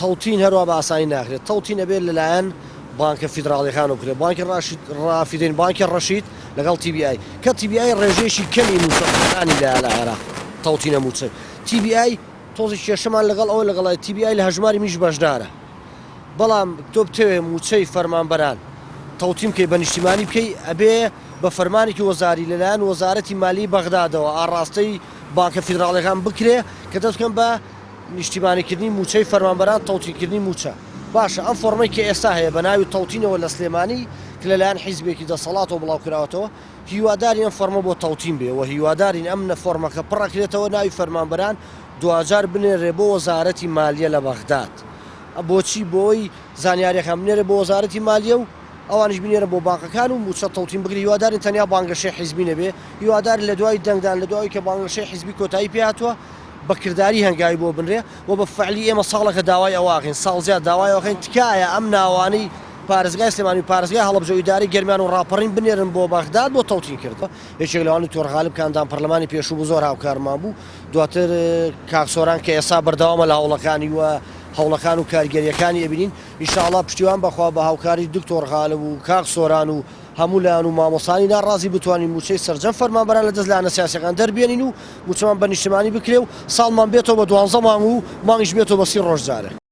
تەوتین هەروا بە ئاسانی ناکرێت، تەوتین ئەبێت لەلایەن بانکە فیدراڵیەکانەوە بکرێت، بانکی ڕاشید ڕافیدەین، بانکی ڕەشید لەگەڵ تی بی ئای، کە تی بی ئای ڕێژەیەکی کەمی مووچەخۆرانی لایە لە عێراق تەوتینە مووچەی تی بی ئای تۆزێک کێشەمان لەگەڵ ئەوە لەگەڵ تی بی ئای لە هەژماری منیش بەشدارە بەڵام تۆ بتەوێ مووچەی فەرمانبەران تەوتین بکەی بە نیشتیمانی بکەی ئەبێ بە فەرمانێکی وەزاری لەلایەن وەزارەتی مالیی بەغدادەوە ئاڕاستەی بانکە فیدراڵیەکان بکرێ کە دەست بکەن بە نیشتیمانیکردنی مووچەی فەرمانبەران تەوتینکردنی مووچە باشە ئەم فۆڕمەی کە ئێستا هەیە بە ناوی تەوتینەوە لە سلێمانی کە لەلایەن حیزبێکی دەسەڵاتەوە بڵاوکراوەتەوە هیوادارین ئەم فۆڕمە بۆ تەوتین بێ و هیوادارین ئەم نە فۆڕمەکە پڕەکرێتەوە ناوی فەرمانبەران دواجار بنێرێ بۆ وەزارەتی مالیە لە بەغداد بۆچی بۆی زانیاریەکان بنێرێ بۆ وەزارەتی مالیە و ئەوانیش بنێرن بۆ بانقەکان و مووچە تەوتین بکرێ هیوادارین تەنیا بانگەشەی حیزبی نەبێ هیوادارین لە دوای دەنگدان لە دوای کە بانگەشەی حیزبی کۆتایی پێهاتووە بە کرداری هەنگاوی بۆ بنرێ و بە فعلی ئێمە ساڵێکە داوای ئەوە ئەکەین ساڵ زیاد داوای ئەوە ئەکەین تکایە ئەم ناوانەی پارێزگای سلێمانی و پارێزگای هەڵەبجە و ئیدارەی گەرمیان و ڕاپەڕین بنێرن بۆ بەغداد بۆ تەوتین کردن. یەکێک لەوان دکتۆر غالب کە ئەندام پەرلەمانی پێشوو بوو زۆر هاوکارمان بوو دواتر کاک سۆران کە ئێستا بەردەوامە لە هەوڵەکانی و هەوڵەکان و کاریگەرییەکانی ئەبینین ان شاء اللە پشتیوان بەخوا بە هاوکاری دکتۆر غالب و کاک سۆران و هەموو لایەن و مامۆستانی ناڕازی بتوانین مووچەی سەرجەم فەرمانبەران لە دەست لایەنە سیاسیەکان دەربێنین و مووچەمان بە نیشتمانی بکرێ و ساڵمان بێتەوە بە دوانزە مانگ و مانگیش بێتەوە بە 30 ڕۆژ جارێک.